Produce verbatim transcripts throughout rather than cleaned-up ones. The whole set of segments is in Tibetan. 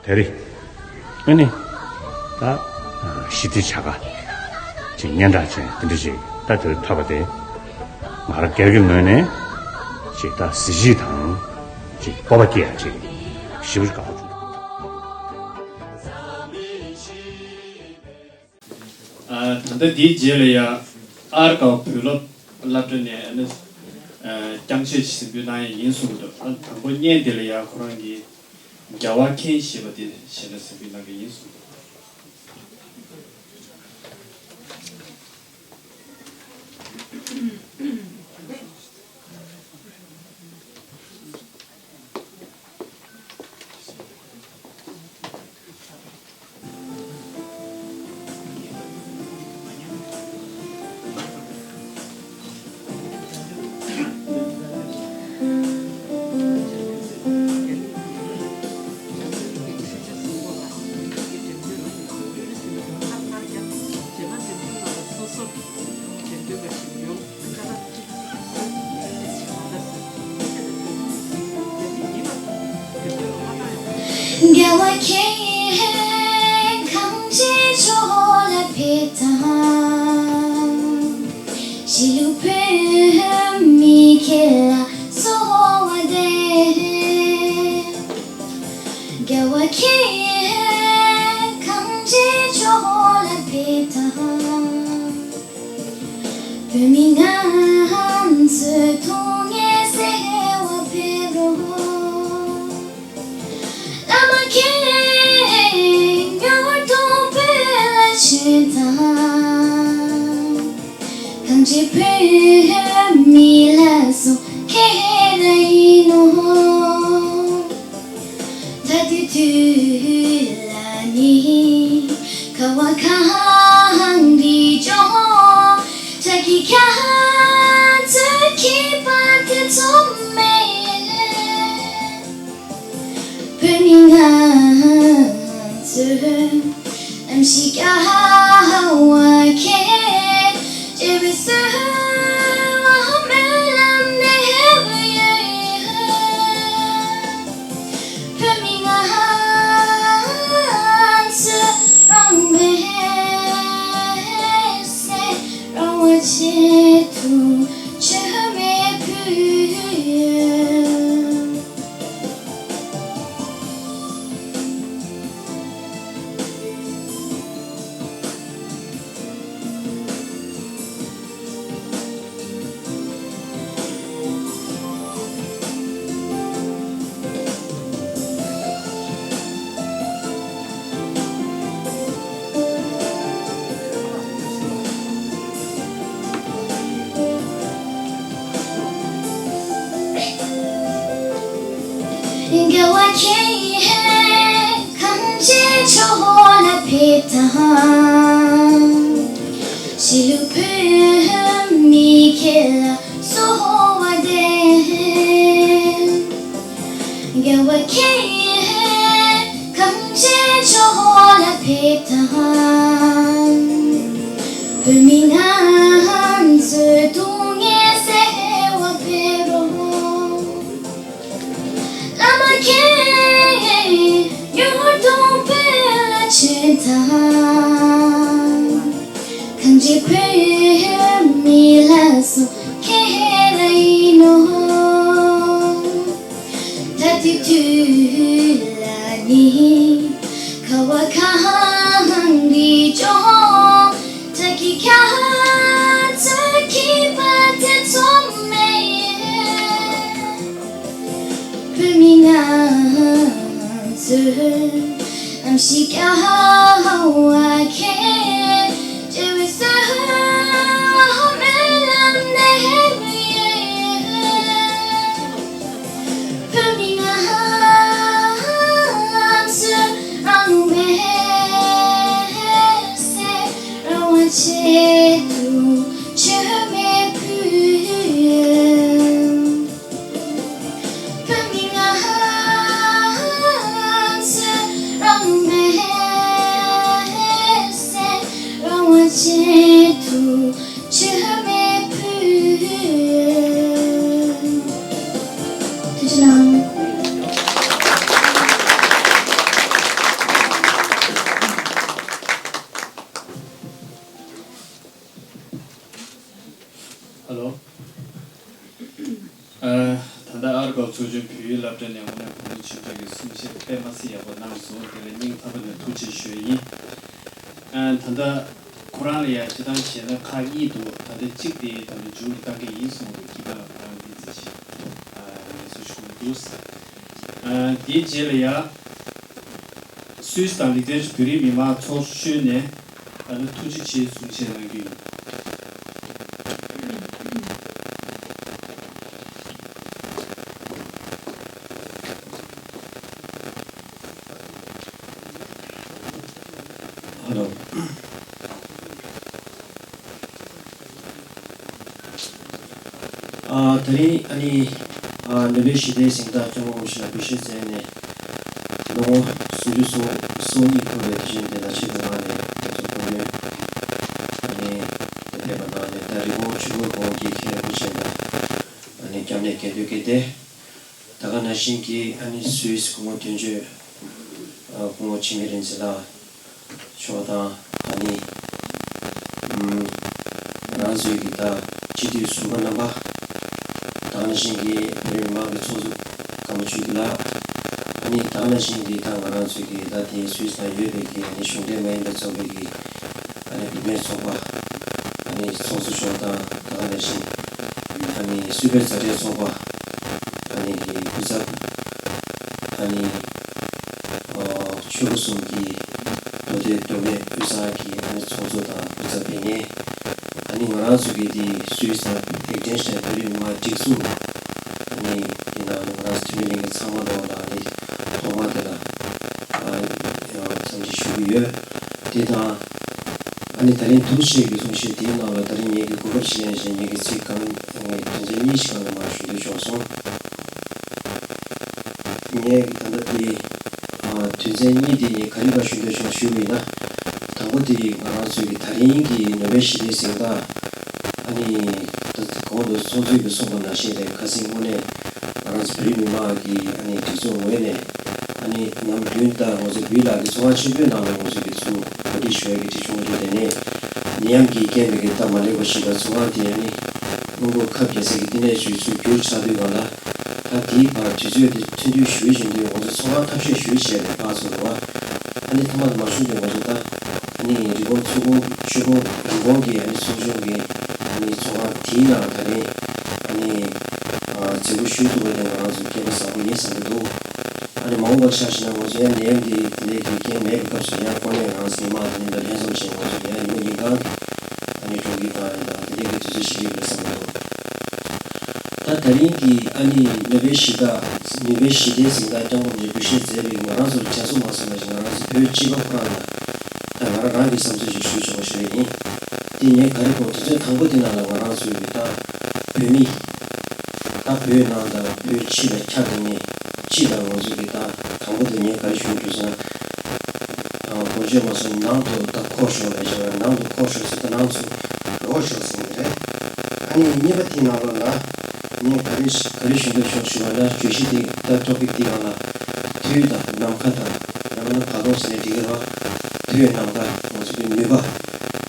དེ་རེད། ཨ་ནི། ད་ཞི་བདེ་བྱ་དགའ་ཅིག་སྙན་གྲགས་ཅན་དེ་འདྲ་ཅིག་ད་དེ་ཐོབ་པ་དེ། ང་རང་སྒེར་གྱི་ངོས་ནས་ཅིག་ད་གཟི་བརྗིད་དང་ཅིག་སྤོབས་པ་སྐྱེ་ཡ་ཅིག་ཞེ་པོ་ཅིག་དགའ་པོ་བྱུང་། ཨ། ད་ལྟ་འདིའི་རྗེས་ལ་ཡ་ཨར་ཀའོ་བོད་སློབ་སློབ་གྲྭ་ནས་ཨ་ནི་ཨ་རྐྱང་ཆད་ཅིག་གཟིགས་འབུལ་གནང་ཡ་ཡིན་གསུངས་འདུག་ཨ། དང་པོ་བརྙན་འདི་ལ་ཡ་ཁོ་རང་གིས་རྒྱལ་བ་མཁྱེན་ཞེས་པ་དེ་གཞས་ལ་གཟིགས་འབུལ་གནང་གི་ཡིན་གསུངས་འདུག་རྒྱལ་བ་ཁྱེད་གང་ཅི་ཕྱོགས་ལ་ཕེབས་དང་། གཞིས་ལུས་བོད་མི་ཁྱེད་ལ་གསོལ་བ་འདེབས། རྒྱལ་བ་ཁྱེད་གང་ཅི་ཕྱོགས་ལ་ཕེབས་དང་། བོད་མི་ང་ཚོའི་ཐུགས་ངལ་སེལ་བར་ཕེབས་རོགས། བླ་མ་མཁྱེན། མྱུར་དུ་བོད་ལ་བྱོན་དང་། གང་ཅི་བོད་མི་ལ་སོགས་ཁྱེད་རང་ཡིན་ནོ། ད་དེ་དུས་ལ་ནི་ཁ་བ་གངས་རི་ལྗོངས། བྲག་གི་ཁྱ་ཚོས་འཁྱིལ་པ་དེ་ཚོ་མེད། བོད་མི་ང་ཚོས་གནམ་གཤིས་བསྐྱར་བ་ཁྱེད། བརྗེ་བའི་སོལ་བ་སྨོན་ལམ་འདེབས་ཡོད། བོད་མི་ང་ཚོས་རང་དབང་མེད་སའི་རང་དབང་ཆེད་དུ་མཆོད་མེ་ཕུལ། རྒྱལ་བ་ཁྱེད་གང་ཅི་ཕྱོགས་ལ་ཕེབས་དང་། གཞིས་ལུས་བོད་མི་ཁྱེད་ལ་གསོལ་བ་འདེབས། རྒྱལ་བ་ཁྱེད་གང་ཅི་ཕྱོགས་ལ་ཕེབས་དང་། བོད་མི་ང་ཚོའི་ཐུགས་ངལ་སེལ་བར་ཕེབས་རོགས། བླ་མ་མཁྱེན། མྱུར་དུ་བོད་ལ་བྱོན་དང་། གང་ཅི་བོད་མི་ལ་སོགས་ཁྱེད་རང་ཡིན་ནོ། ད་དེ་དུས་ལ་ནི་ཁ་བ་གངས་རི་ལྗོངས། བྲག་གི་ཁྱ་ཚོས་འཁྱིལ་པ་དེ་ཚོ་མེད། བོད་མི་ང་ཚོས་གནམ་གཤིས་བསྐྱར་བ་ཁྱེད། བརྗེ་བའི་སོལ་བ་སྨོན་ལམ་འདེབས་ཡོད། བོད་མི་ང་ཚོས་རང་དབང་མེད་སའི་རང་དབང་ཆེད་དུ་མཆོད་མེ་ཕུལ། བོད་མི་ང་ཚོས་རང་དབང་མེད་སའི་རང་དབང་ཆེད་དུ། བོད་ཡིག་སློབ་གྲྭ་ནས་དངོས་གནས་བུ་མོ་ཆོས་སྒྲོན་གྱི་གསུང་བཤད་དཔེ་མ་སྲིད་ཡག་པོ་གནང་སོང་། དེ་ལ་སྙིང་ཐག་པ་ནས་ཐུགས་རྗེ་ཞུ་ཡ་ཡིན། ཨ། ད་ལྟ་ཁོ་རང་ལ་ཡང་སྤྱིར་བཏང་བཤད་ན་ཁག་གཉིས་འདུག་ད་ལྟ་གཅིག་དེ་ད་ལྟ་མཇུག་ལ་བཏང་གི་ཡིན་གསུངས་འདུག་ཁྱི་པ་རང་དེ་ཙི་ཞིག་ཨ། ངལ་གསོ་ཞུ་གི་འདུག་ཨ། དེའི་རྗེས་ལ་ཡང་སུད་སི་དང་ལིག་ཏེན་ཊི་བོད་རིགས་མི་མང་ཚོགས་གཞོན་ནས་ད་ལྟ་ཐུགས་རྗེ་ཆེའི་གསུང་བཤད་གནང་རྒྱུ་ཡིན། ཧ་ལོ། ཨ། དེ་རིང་ཨ་ནི། ཨ། ནོ་བེལ་ཞི་བདེའི་གཟེངས་རྟགས་སྐྱབས་མགོན་རིན་པོ་ཆེ་ལ་འབུལ་བཞེས་མཛད་ནས་ལོ་ངོ་སུམ་ཅུ་སོ་སོ་གཉིས་འཁོར་བའི་དུས་ཆེན་དེ་ལ་ཆེད་དུ་གནང་ནས་ང་ཚོ་སྐུ་མགྲོན་ཨ་ནི་ཕེབས་པ་གནང་ནས། ད་རི་བོང་ཆུ་བོ་དགོན་གྱི་མཁན་རིན་པོ་ཆེ་ལ་ཨ་ནི་སྐྱབས་གནས་དགེ་འདུན་བསྐྱེད་དེ། ད་ག་ནང་བཞིན་གྱི་ཨ་ནི་སུད་སི་སྐུ་ངོ་དོན་གཅོད། ཨ། སྐུ་ངོ་འཆི་མེད་རིག་འཛིན་ལགས་མཆོག་དང་། ཨ་ནི། ཨམ། ང་རང་ཚོའི་གི་ད་སྤྱི་འཐུས་ཟུར་པ་རྣམ་པ། ད་ག་ནང་བཞིན་གྱི་བོད་རིགས་མི་མང་གི་ཚོགས་གཙོ་ཀརྨ་ཆོས་སྐྱིད་ལགས། ཨ་ནི་ད་ག་ནང་བཞིན་གྱི་ད་ང་རང་ཚོའི་གི་ད་དེ་སུད་སི་ནང་ཡོད་པའི་གི་ཨ་ནི་གཞུང་འབྲེལ་མ་ཡིན་པའི་ཚོགས་པའི་གི་ཨ་ནི་བུད་མེད་ཚོགས་པ། ཨ་ནི་ཚོགས་གཙོ་མཆོག་དང་། ད་ག་ནང་བཞིན་ཨ་ནི་སུད་བོད་མཛའ་འབྲེལ་ཚོགས་པ། ཨ་ནི་གི་སྐུ་ཚབ། ཨ་ནི། ཨོ། ཆོལ་ཁ་གསུམ་གྱི་མདོ་སྟོད་མདོ་སྨད་དབུས་གཙང་གི་ཨ་ནི་ཚོགས་གཙོ་དང་སྐུ་ཚབ་ཕེབས་མཁན། ཨ་ནི་ང་རང་ཚོ་གི་དེ་སུད་སི་དང་ལིག་ཏེན་ཤི་ཊེན་བོད་རིགས་མི་མང་སྒྲིག་འཛུགས། ཨ་ནི་དེ་ནང་ང་རང་ཚོ་འཐུས་མི་ལྷན་རྒྱས་ཚང་མ་ལོག་ལ་ཨ་ནི་ཐོག་མ་དེ་ལ་ཨ་འཚམས་འདྲི་ཞུ་གི་ཡོད། དེ་དང་། ཨ་ནི་ད་རིང་ཐུགས་རྗེ་ཆེ་གི་གསུང་བཤད་དེའི་ནང་ལ་ད་རིང་ངེད་ཀྱི་གོ་སྐབས་ཤིག་ལེན་བཞིན་ངེད་ཀྱི་ཚིག་གང་ངས་དོན་ཚན་གཉིས་ཤིག་གང་ལ་མར་ཞུ་འདོད་བྱུང་སོང་། ངས་ད་ལྟ་དེ་ཨ་དོན་ཚན་གཉིས་དེ་ངས་ག་རེ་བ་ཞུ་འདོད་བྱུང་ཞུས་པ་ཡིན་ན། དང་པོ་དེ་ང་རང་ཚོའི་གི་ད་རིང་གི་ནོ་བེལ་ཞི་བདེའི་གཟེངས་རྟགས། ཨ་ནི་ད་གོང་དུ་ཚོགས་གཙོས་ཀྱིས་གསུངས་པ་ནང་བཞིན་རེད། ཁ་སང་དངོས་གནས་ང་རང་ཚོ་བོད་རིགས་མི་མང་གི་ཨ་ནི་སྒྲིག་འཛུགས་ངོས་ནས་ཨ་ནི་ནམ་རྒྱུན་ལྟར་ང་ཚོ་བོད་ལ་གི་ཚོགས་ཁང་ཆེན་པོའི་ནང་ལ་ང་ཚོ་གི་ཚུར་གོ་སྒྲིག་ཞུ་ཡ་གི་སྒྲིག་གཞུང་རེད། དེ་ནས་ནད་ཡམས་ཀྱི་རྐྱེན་པས་གི་སྟབས་མ་ལེགས་པ་ཞིག་ལ་ཚོགས་ཁང་དེ་ཨ་ནི་སྔོན་འགོག་ཁབ་རྒྱག་ས་གི་བསྟི་གནས་ཚུར་བསྒྱུར་ཚར་དུས་གང་ལ། ད་དེའི་བར་དུས་ཚོད་དེ་ཐུང་ཐུང་ཞུ་བཞིན་དུས་ང་ཚོ་ཚོགས་ཁང་ཐབས་ཤེས་ཞུ་བྱས་ནས་ཕར་ཚུར་རེད་བ། ཨ་ནི་མཐའ་མ་མ་བྱུང་དུས་ང་ཚོ་ད་ཨ་ནི་རི་བོང་ཚོ་ཁོངས་ཆུ་ཁོངས་རི་བོང་གི་ཨ་ནི་ཚོགས་ཆུང་གི་ཨ་ནི་ཚོགས་ཁང་དེའི་ནང་ད་རིང་ཨ་ནི་མཛད་སྒོ་ཞུ་ཐུབ་པ་དེ་ང་རང་ཚོ་སྐལ་བ་བཟང་པོ་ཡིན་བསམ་གྱི་འདུག་ཨ་ནི་མ་འོངས་པ་ཆ་བཞག་ན་ང་ཚོ་ཡང་ནད་ཡམས་འདི་དེ་འདྲའི་གི་རྐྱེན་མེད་པའི་སྐབས་སུ་ཡང་ཁོ་ནས་རང་སེམས་མ་དེ་འདྲ་ལྷན་འཛོམས་བྱས་ང་ཚོ་ཡང་ཉི་མ་ཉིན་གང་ཨ་ནི་སྒྲུང་གི་སྒང་ཡིན་དང་དེ་འདྲའི་གི་དུས་ཚོད་ཞིག་རེད་བསམ་གྱི་འདུག་ད་ད་རིང་གི་ཨ་ནི་ནོ་བེལ་ཞི་བདེ་ནོ་བེལ་ཞི་བདེའི་གཟེངས་རྟགས་སྐྱབས་མགོན་རིན་པོ་ཆེས་འབུལ་བཞེས་མཛད་པའི་ང་རང་ཚོར་སྦྱར་སོང་མ་སོང་ལ་ཞིག་ང་རང་ཚོ་བོད་སྤྱི་པ་ཁོ་རང་ལ་ད་ང་རང་རང་གི་བསམ་ཚུལ་ཞིག་ཞུ་ཆོག་པ་ཞུ་ཡ་ཡིན། དེ་ངས་ག་རེ་གོ་དུས་ཚོད་དང་པོ་དེ་ནང་ལ་ང་རང་ཚོའི་གི་ད་བོད་མི་ད་བོད་ནང་དང་བོད་ཕྱི་ལ་ཁྱབ་དེ་ནས་སྤྱི་ལ་ང་ཚོའི་གི་ད་དང་པོ་དེ་ངས་ག་རེ་ཞུ་དགོས་ཟེར་ན། དགོངས་བཅོལ་མ་སོང་ནང་དུ་ད་འཁོར་ཤོག་ལ་ཞེས་པ་ནང་དུ་འཁོར་ཤོག་ཟེར་ད་ནང་ཚུར་ལོག་ཤོག་ཟེར་ནི་རེད། ཨ་ནི་གཉིས་པ་དེའི་ནང་ལོགས་ལ་ངས་ག་རེ་ག་རེ་ཞུ་འདོད་བྱུང་ཞུ་བ་ན་བརྗོད་གཞི་དེ་ད་ཊོ་པིག་དེའི་སྒང་ལ་དུས་དང་ནམ་མཁའ་དང་ཡང་ན་བར་སྟོང་ཟེར་ནས་འགྲིག་གི་རེད་བ། དུས་ནམ་མཁའ་ང་ཚོ་གི་ནུས་པ་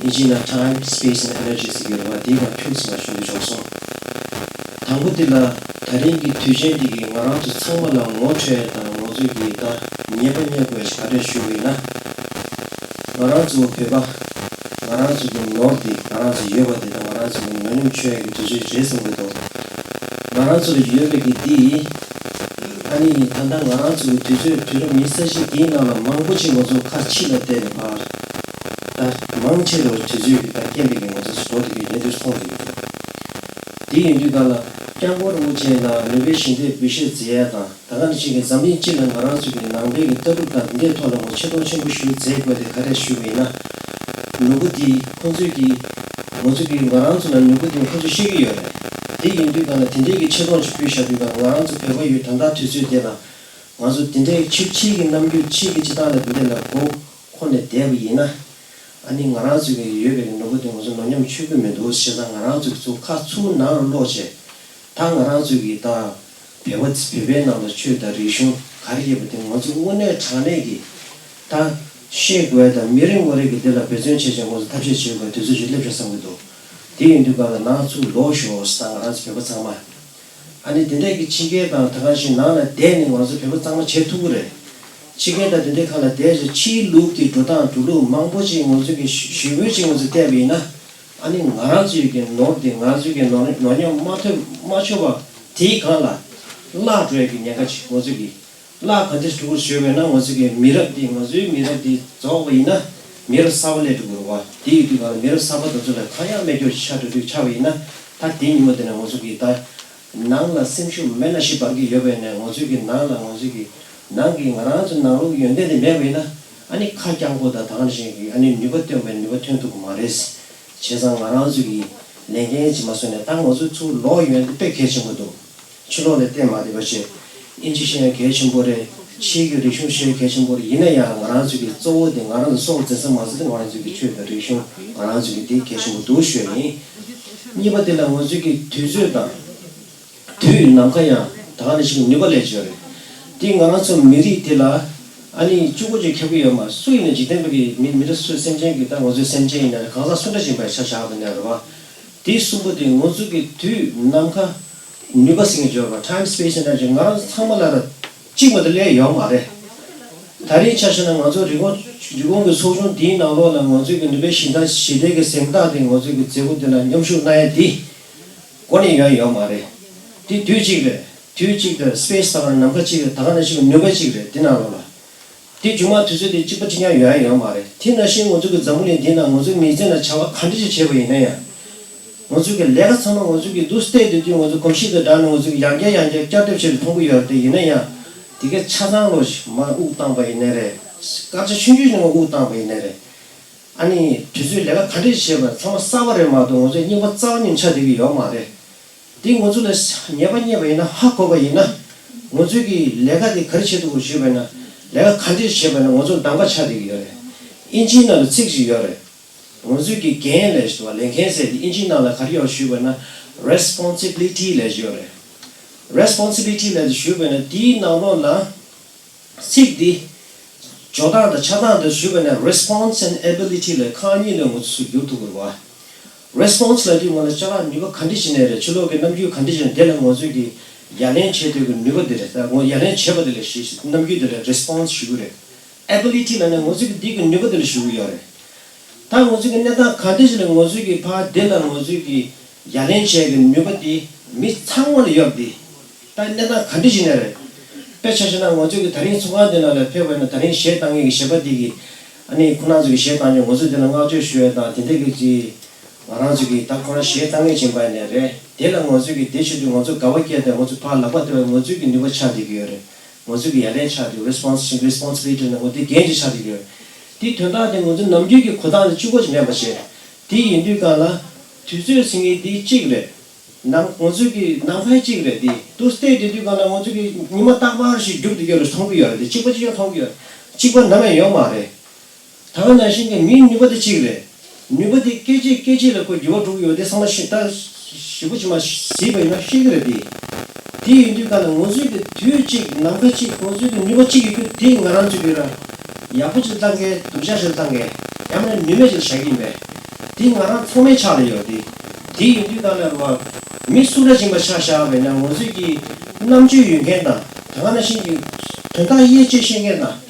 ཨིན་ཇི་ནང་time space and energy ཟེར་གྱི་རེད་བ། དེའི་སྒང་ཁྱུག་ཙམ་ཞུ་འདོད་བྱུང་སོང་། དང་པོ་དེ་ལ་ད་རིང་གི་དུས་ཆེན་འདི་གིས་ང་རང་ཚོ་ཚང་མ་ལ་ངོ་འཕྲོད་དང་ང་ཚོས་ཀྱི་ད་ཉེས་པ་རྙེད་དགོས་ཞེས་ག་རེ་ཞུ་དགོས་ན། ང་རང་ཚོ་བོད་པ་ང་རང་ཚོ་གི་ནོར་འདི་ང་རང་ཚོ་ཡོད་པ་དེ་དང་ང་རང་ཚོ་གི་ནོར་ཉམས་ཆོད་ཡག་གི་དུས་ཚོད་རེད་བསམ་གྱི་འདུག་ང་རང་ཚོ་ལ་ཡོད་པའི་གི་འདི་ཨ་ནི་ད་ལྟ་ང་རང་ཚོ་གི་དུས་ཚོད་དུས་རབས་ཉི་ཤུ་རྩ་གཅིག་འདིའི་ནང་ལ་མང་པོ་ཅིག་ང་ཚོ་ཁ་ཕྱི་ལ་བལྟས་ནས་ཕར་ད་མང་ཆེ་བ་དུས་ཚོད་ཀྱི་ད་རྐྱེན་པས་ཀྱི་ང་ཚོ་འགྲོ་ཐུབ་ཀྱི་མེད་དུས་སོང་ཡོད་ཀྱི་འདུག་དེ་ཡིན་དུས་གང་ལ་སྐྱབས་མགོན་རིན་པོ་ཆེ་ལ་ནོ་བེལ་ཞི་བདེའི་འབུལ་བཞེས་མཛད་ཡ་དང་། ད་ག་ནང་བཞིན་གྱི་འཛམ་གླིང་སྤྱི་ལ་ང་རང་ཚོ་གི་ནང་པའི་གི་ལྟ་གྲུབ་དང་འདི་འདྲའི་ཐོག་ལ་ངོ་ཆེ་མཐོང་ཆེན་པོ་ཞིག་མཛད་དགོས་དེ་ག་རེ་ཞུ་བ་ཡིན་ན། ནོར་བུ་འདི་ཁོང་ཚོས་ཀྱི་ང་ཚོ་གི་ང་རང་ཚོ་ལ་ནོར་བུ་འདི་ཁོང་ཚོས་ཤེས་ཀྱི་ཡོད་རེད། དེ་ཡིན་དུས་གང་ལ་དེ་འདྲའི་གི་ཆེ་མཐོང་ཅིག་ཕུལ་བཞག་དུས་གང་ང་རང་ཚོ་བོད་པ་ཡུལ་ད་ལྟ་དུས་ཚོད་དེ་ལ་ང་ཚོ་དེ་འདྲའི་ཕྱི་ཕྱི་གི་རྣམ་འགྱུར་ཕྱི་གི་སྤྱི་བཏང་ལ་འདི་འདྲ་ལ་མགོ་འཁོར་ནས་བསྡད་པ་ཡིན་ན། ཨ་ནི་ང་རང་ཚོ་གི་ཡོད་པའི་ནོར་བུ་དེ་ང་ཚོ་ནོར་ཉམས་ཆོད་ཀྱི་མི་འདུག་ཞེས་ན་ང་རང་ཚོ་གི་ཚུར་ཁ་ཚུར་ནང་ལ་སློག་བྱས། ད་ང་རང་ཚོ་གི་ད་བོད་པ་བོད་པའི་ནང་ལ་ཆོས་དང་རིག་གཞུང་ག་རེ་ཡོད་པ་དེ་ང་ཚོ་དངོས་གནས་དྲང་གནས་ཀྱི་ད་ཤེས་དགོས་དང་མི་རིང་བ་རེ་གི་འདི་ལ་འབད་བརྩོན་བྱས་བྱས་ང་ཚོ་ཐབས་ཤེས་བྱེད་དགོས་དུས་ཚོད་ཅིག་སླེབས་ཤག་བསམ་གྱི་འདུག་དེ་ཡིན་དུས་གང་ལ་ནང་ཚུར་ལོག་ཤོག་ད་ང་རང་ཚོ་བོད་པ་ཚང་མ། ཨ་ནི་དེ་འདྲས་ཀྱི་ཕྱི་རྒྱལ་དང་ད་ག་ཞིག་ནང་ལ་བསྡད་ནས་ང་ཚོ་བོད་པ་གཙང་མ་བྱེད་ཐུབ་ཀྱི་རེད། ཕྱི་རྒྱལ་དང་དེ་འདྲས་ཁག་ལ་བསྡད་ཅིག་ཕྱིའི་ལུགས་ཀྱི་འགྲོ་སྟངས་འགྲོ་ལུགས་མང་པོ་ཅིག་ང་ཚོ་གི་ཞུ་འབོད་ཅིག་ང་ཚོ་བལྟས་པ་ཡིན་ན། ཨ་ནི་ང་རང་ཚོའི་གི་ནོར་དེ་ང་ཚོའི་གི་ནོར་ནོར་ཉམས་མ་ཐོན་མ་ཆོག་པ་དེའི་སྒང་ལ་བརླག་འགྲོ་ཡ་གི་ཉེན་ཁ་ཅིག་ང་ཚོ་གི་བརླག་ག་འདྲས་འགྲོ་གི་ཞུས་པ་ཡིན་ན། ང་ཚོ་གི་མི་རབས་འདི་ང་ཚོའི་མི་རབས་འདི་རྫོགས་པ་ཡིན་ན་མི་རབས་གསར་པ་སླེབས་འགྲོ་གི་རེད་བ། དེ་ཡི་དུས་སྒང་ལ་མི་རབས་གསར་པ་དེ་ཚོ་ལ་ཁ་ཡ་མེད་སྐྱོར་ཆགས་འགྲོ་དུས་ཆགས་པ་ཡིན་ན། ད་དེ་ཉིན་མོ་དེ་ནས་ང་ཚོ་གི་ད་ནང་ལ་སེམས་ཤུགས་མེད་ན་ཤི་བར་གི་ཡོད་པ་ཡིན་ན། ང་ཚོའི་གི་ནང་ལ་ང་ཚོའི་གི་ནང་གི་ང་རང་ཚོ་ནང་ལོགས་ཡོན་ཏན་དེ་མེད་པ་ཡིན་ན། ཨ་ནི་ཁ་རྐྱང་པོ་དང་ད་ག་ནང་བཞིན་གི་ཨ་ནི་ནུས་པ་བཏོན་པའི་ནུས་པ་ཐོན་ཐུབ་ཀྱི་མ་རེད། བྱས་ཙང་ང་རང་ཚོ་གི་ལས་འགན་ཅིག་མ་བཟོས་ནས། ད་ང་ཚོ་ཚུར་ལོག་ཡོང་ཡ་དེ་དཔེ་གལ་ཆེན་པོ་འདུག་ཕྱི་ལོགས་ལ་བལྟས་མ་བསྡད་པ་བྱས། དབྱིན་ཇི་ཤེས་ཡ་གལ་ཆེན་པོ་རེད། ཕྱིའི་གི་རིག་གཞུང་ཤེས་ཡ་གལ་ཆེན་པོ་རེད། ཡིན་ན་ཡང་ང་རང་ཚོ་གི་གཙོ་བོ་དེ་ང་རང་ཚོ་སྲོག་འཛིན་ས་མ་ཟད་དེ་ང་རང་ཚོ་གི་ཆོས་དང་རིག་གཞུང་ང་རང་ཚོ་གི་དེ་གལ་ཆེན་པོ་འདུག་ཞུ་ཡ་ཡིན། གཉིས་པ་དེ་ལ་ང་ཚོ་གི་དུས་ཚོད་དང་དུས་ནམ་མཁའ་ཡང་ད་ག་ནང་བཞིན་ནུས་པ་ལས་བྱས་རེད། དེ་ང་རང་ཚོ་མི་རིགས་དེ་ལ་ཨ་ནི་གཅིག་པོ་ཅིག་ཁྱབ་ཀྱི་ཡོད་མ། སུ་ཡིན་ན་འཇིག་རྟེན་པ་གི་མི་མི་རིགས་སུ་སེམས་ཅན་གྱི་ད་ང་ཚོའི་སེམས་ཅན་ཡིན་ན་རེད། གང་ཟག་སུ་འདྲ་ཞིག་ཡིན་པའི་ཆ་བཞག་པ་ནས་རེད་བ། དེ་གསུམ་པོ་དེ་ང་ཚོ་གི་དུས་ནམ་མཁའ་ནུས་པ་ཟེར་མཁན་ཅིག་ཡོད་རེད་བ། time space and energy ང་རང་ཚོ་ཚང་མ་ལ་ར་གཅིག་མ་གཏོགས་སླེབས་ཡོད་མ་རེད། ད་རིང་ཆ་བཞག་ན་ང་ཚོ་རི་ཀོན་རི་ཀོན་གྱི་ཚོགས་ཆུང་འདིའི་ནང་ལོགས་ལ་ང་ཚོའི་གི་ནུས་པའི་གཞི་བདག་གཞི་རྟེན་གྱི་གཟེངས་རྟགས་དེ་ང་ཚོའི་གི་མཛད་སྒོ་འདི་ལ་མཉམ་ཞུགས་གནང་ཡ་འདི་གོ་ནས་ཡོང་ཡོད་མ་རེད། འདི་དུས་གཅིག་རེད། དུས་གཅིག་དང་space ད་ག་ནང་བཞིན་ནུས་པ་གཅིག་རེད། འདི་ནང་ལོགས་ལ། དེ་མཇུག་མ་དུས་ཚོད་དེ་གཅིག་པ་གཅིག་རྐྱང་ཡོང་ཡ་ཡོད་མ་རེད། དེ་ནང་བཞིན་ང་ཚོ་གི་འཛམ་བུ་གླིང་འདི་ནང་ང་ཚོའི་མི་ཚེ་ནང་བྱ་བ་ག་འདྲ་ཞིག་བྱས་པ་ཡིན་ན་ཡང་། ང་ཚོ་གི་ལས་ཀ་ཚང་མ་ང་ཚོ་གི་འདུག་སྟེ་དེ་དུས་ང་ཚོ་གོམས་གཤིས་དང་སྦྲགས་ནས་ང་ཚོ་གི་ཡང་བསྐྱར་ཡང་བསྐྱར་བསྐྱར་ལྡབ་བྱས་ཏེ་མཐོང་གི་ཡོད་རེད། དེ་ཡིན་ན་ཡང་དེ་གའི་ཆ་ཚང་ལོ་ཞིག་མར་དབུགས་བཏང་པ་ཡིན་ནའི་རེད། སྐར་ཆ་ཆུང་ཆུང་ཞིག་མར་དབུགས་བཏང་པ་ཡིན་ནའི་རེད། ཨ་ནི་དུས་ཚོད་ལས་ཀ་ག་འདྲ་ཞིག་བྱས་པ་ཚང་མ་གསར་པ་རེད་མ་གཏོགས་ང་ཚོའི་རྙིང་པ་རྩ་བ་ཉིད་ཆགས་བསྡད་ཀྱི་ཡོད་མ་རེད། འདི་ང་ཚོ་ལ་ཉེས་པ་རྙེད་པ་ཡིན་ན་ཧ་གོ་བ་ཡིན་ན། ང་ཚོས་ཀྱི་ལས་ཀ་འདི་ག་རེ་བྱེད་ཐུབ་དགོས་ཞུས་པ་ཡིན་ན། ལས་ཀ་ག་འདྲས་བྱེད་པ་ཡིན་ན་ང་ཚོ་ལ་གདམ་ག་ཆགས་བསྡད་ཀྱི་ཡོད་རེད། དབྱིན་ཇིའི་ནང་ལ་ཚིག་ཅིག་ཡོད་རེད། ང་ཚོས་ཀྱི་འགན་ལས་ཞེས་པ་ལས་འགན་ཟེར་དེ་དབྱིན་ཇིའི་ནང་ལ་ག་རེ་ཡོད་ཞུས་པ་ཡིན་ན། responsibility ལས་ཡོད་རེད། responsibility ལས་ཞུས་པ་ཡིན་ན་དེའི་ནང་ལོགས་ལ། ཚིག་འདི། འཇོག་སྟངས་དང་ཆགས་སྟངས་དེ་ཞུས་པ་ཡིན་ན་response and ability ལས་ཁག་གཉིས་ལ་ང་ཚོས་བསྒྱུར་ཐུབ་དགོས་རེད་བ། response ལབ་དུས་ང་ལ་ཅ་ལག་ནུས་པ་ག་འདྲ་ཞིག་ཡིན་ནའི་རེད། ཕྱི་ལོགས་ཀྱི་རྣམ་འགྱུར་ག་འདྲ་ཞིག་ཡིན་ནའི་དེ་ལ་ང་ཚོས་ཀྱི་ཡ་ལན་བྱེད་འདོད་ཀྱི་ནུས་པ་དེ་རེད། ད་ངོ་ཡ་ལན་བྱེད་པ་དེ་ལ་ཞེས་རྣམ་འགྱུར་དེ་ལ་response ཞུ་གི་རེད། ability ལབ་ན་ང་ཚོས་ཀྱི་འདི་གི་ནུས་པ་དེ་ལ་ཞུ་གི་ཡོད་རེད། ད་ང་ཚོས་ཀྱི་གནས་སྟངས་ག་འདྲ་ཞིག་ལ་ང་ཚོས་ཀྱི་ཕར་འདི་ལ་ང་ཚོས་ཀྱི་ཡ་ལན་བྱེད་ཀྱི་ནུས་པ་དེ་མི་ཚང་མ་ལ་ཡོད་དེ། ད་གནས་སྟངས་ག་འདྲ་ཞིག་ནས་རེད། དཔེ་ཆ་བཞག་ན་ང་ཚོས་ཀྱི་ད་རིང་ཚོགས་ཁང་འདི་ནང་ལ་ཕེབས་པ་ཡིན་ན་ད་རིང་གཞས་བཏང་མཁན་གྱི་གཞས་པ་འདི་གིས་ཨ་ནི་ཁོ་རང་ཚོ་གི་གཞས་བཏང་རྗེས་ང་ཚོ་འདི་ལ་བསྔགས་བརྗོད་ཞུ་ཡ་དང་དེ་འདྲ་གི་ཅིག་ང་རང་ཚོ་གི་ད་ཁོ་རང་གཞས་བཏང་མཁན་ཅིག་ཡིན་པ་ཡིན་ནའི་རེད། དེ་ལ་ང་ཚོས་ཀྱི་དེ་བྱེད་དུས་ང་ཚོ་དགའ་བ་སྐྱེས་ཏེ་ང་ཚོ་ཕར་ལག་པ་སྟེར་བའི་ང་ཚོའི་གི་ནུས་པ་ཆགས་བསྡད་ཀྱི་ཡོད་རེད། ང་ཚོའི་གི་ཡ་ལན་ཆགས་བསྡད་ཀྱི་response responsibility ནི་ང་ཚོའི་འགན་ཅིག་ཆགས་བསྡད་ཀྱི་ཡོད་རེད། དེའི་དོན་དག་དེ་ང་ཚོའི་ནམ་རྒྱུན་གྱི་གོ་སྟངས་དེ་གཅིག་པ་ཅིག་མེད་པ་བྱས། དེ་ཡིན་དུས་སྒང་ལ་དུས་ཚོད་ཟེར་མཁན་དེ་གཅིག་རེད། ནམ་ང་ཚོའི་གི་ནམ་མཁའ་གཅིག་རེད་དེ། འདུག་སྟེ་དེ་དུས་སྒང་ལ་ང་ཚོའི་གི་ཉི་མ་རྟག་པར་ཞིག་རྒྱུག་བསྡད་ཀྱི་ཡོད་རེད། མཐོང་གི་ཡོད་རེད་དེ། གཅིག་པ་གཅིག་རྐྱང་མཐོང་གི་ཡོད་རེད། གཅིག་པ་ནམ་ཡང་ཡོད་མ་རེད། ད་ག་ནང་བཞིན་གྱི་མིའི་ནུས་པ་དེ་གཅིག་རེད། ནུས་པ་དེ་སྐད་ཅིག་སྐད་ཅིག་ལ་ཁོ་འགྱུར་བ་འགྲོ་གི་ཡོད་དེ་བསམ་བློ་ཞིབ་ལྟ་ཞིབ་པོ་ཅིག་མ་གཟིགས་པ་ཡིན་ན་ཤེས་ཀྱི་རེད་དེ། དེ་ཡིན་དུས་ག་ལ་ང་ཚོའི་གི་དུས་གཅིག་ནམ་མཁའ་གཅིག་ང་ཚོའི་གི་ནུས་པ་གཅིག་ཡོད་རྒྱུ་དེ་ང་རང་ཚོའི་གི་ར་ཡག་པོ་ཅིག་བཏང་མཁན་སྡུག་ཅག་ཅིག་བཏང་མཁན་ཡང་མིན་ན་ནུས་མེད་ཅིག་བཞག་གི་ཡིན་པས། དེ་ང་རང་ཚང་མའི་ཕྱག་ལ་ཡོད་དེ། དེ་ཡིན་དུས་ག་ལ་ར་མི་སུ་འདྲ་ཅིག་ཡིན་པ་ཆ་བཞག་པ་ཡིན་ན་ང་ཚོའི་གི་རྣམ་དཔྱོད་ཡོད་མཁན་དང་ད་ག་ནང་བཞིན་གྱི་དོན་དག་དབྱེ་དཔྱད་ཤེས་མཁན་དང་།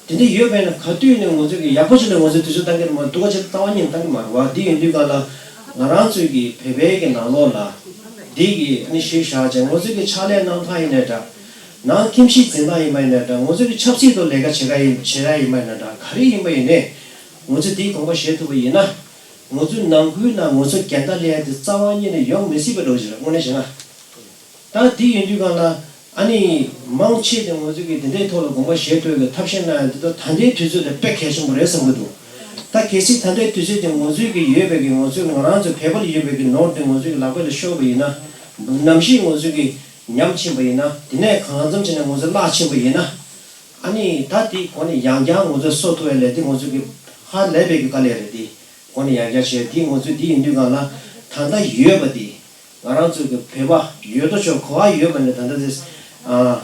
དེ་འདྲ་ཡོད་པས་ན་ག་དུས་ནས་ང་ཚོས་ཀྱི་ཡག་པོ་ཅིག་ལ་ང་ཚོས་དུས་ཚོད་བཏང་གི་རེད་མ་གཏོགས་སྡུག་ག་ཅིག་ལ་རྩ་བ་ཉིད་ནས་བཏང་གི་མ་རེད་བ། འདི་ཡིན་དུས་ག་ལ་ང་རང་ཚོའི་གི་བོད་པའི་གི་ནང་ལོགས་ལ་འདི་གི་ཨ་ནི་གཞི་བཞག་བྱས་ང་ཚོའི་གི་ཕྱག་ལས་གནང་སྟངས་ཡིན་ནའི་འདྲ། ནང་ཁྱིམ་གཞིས་འཛིན་སྟངས་ཡིན་པ་ཡིན་ནའི་འདྲ། ང་ཚོའི་གི་ཆབ་སྲིད་ཐོག་ལས་ཀ་བྱེད་ཀ་ཡིན་བྱེད་ཡ་ཡིན་པ་ཡིན་ནའི་འདྲ། ག་རེ་ཡིན་པ་ཡིན་ནའི་ང་ཚོས་འདིའི་དགོངས་པ་བཞེས་ཐུབ་པ་ཡིན་ན། ང་ཚོའི་ནང་ཁུལ་ནང་ང་ཚོ་འགལ་ཟླ་སླེབས་ཡ་དེ་རྩ་བ་ཉིད་ནས་ཡོང་མི་སྲིད་པ་འདྲ་བོ་ཞིག་རེད། དངོས་གནས་བྱས་ན། ད་དེ་ཡིན་དུས་གང་ལ་ཨ་ནི་མང་ཆེ་དེ་ང་ཚོ་གིས་དེ་འདྲའི་ཐོག་ལ་དགོངས་པ་བཞེས་ཐུབ་ཀྱི་ཐབས་ཤེས་གནང་ཡ་འདི་ད་ད་ལྟའི་དུས་ཚོད་དེ་དཔེ་གལ་ཆེན་པོ་རེད་བསམ་གྱི་འདུག་ད་གལ་སྲིད་ད་ལྟའི་དུས་ཚོད་དེ་ང་ཚོའི་གི་ཡོད་པའི་གི་ང་ཚོའི་ང་རང་ཚོ་བོད་པ་ལ་ཡོད་པའི་གི་ནོར་དེ་ང་ཚོའི་གི་ལག་པ་ལ་ཤོར་བ་ཡིན་ན། ནམ་ཞིག་ང་ཚོའི་གི་ཉམས་ཕྱིན་པ་ཡིན་ན། དེ་ནས་གང་འཚམ་བྱས་ནས་ང་ཚོ་བརླག་ཕྱིན་པ་ཡིན་ན། ཨ་ནི་ད་དེ་གོ་ནས་ཡང་བསྐྱར་ང་ཚོ་གསོ་ཐུབ་ཡ་ལས་དེ་ང་ཚོ་གི་ཧ་ལས་པའི་གི་དཀའ་ལས་རེད་དེ། གོ་ནས་ཡང་བསྐྱར་བྱས་དེ་ང་ཚོས་དེ་ཡིན་དུས་གང་ལ་ད་ལྟ་ཡོད་པ་དེ། ང་རང་ཚོ་གི་བོད་པ་ཡོད་དོ་ཅོག་གོ་བ་ཡོད་པ་ནས་ད་ལྟ་དེ་ཨ་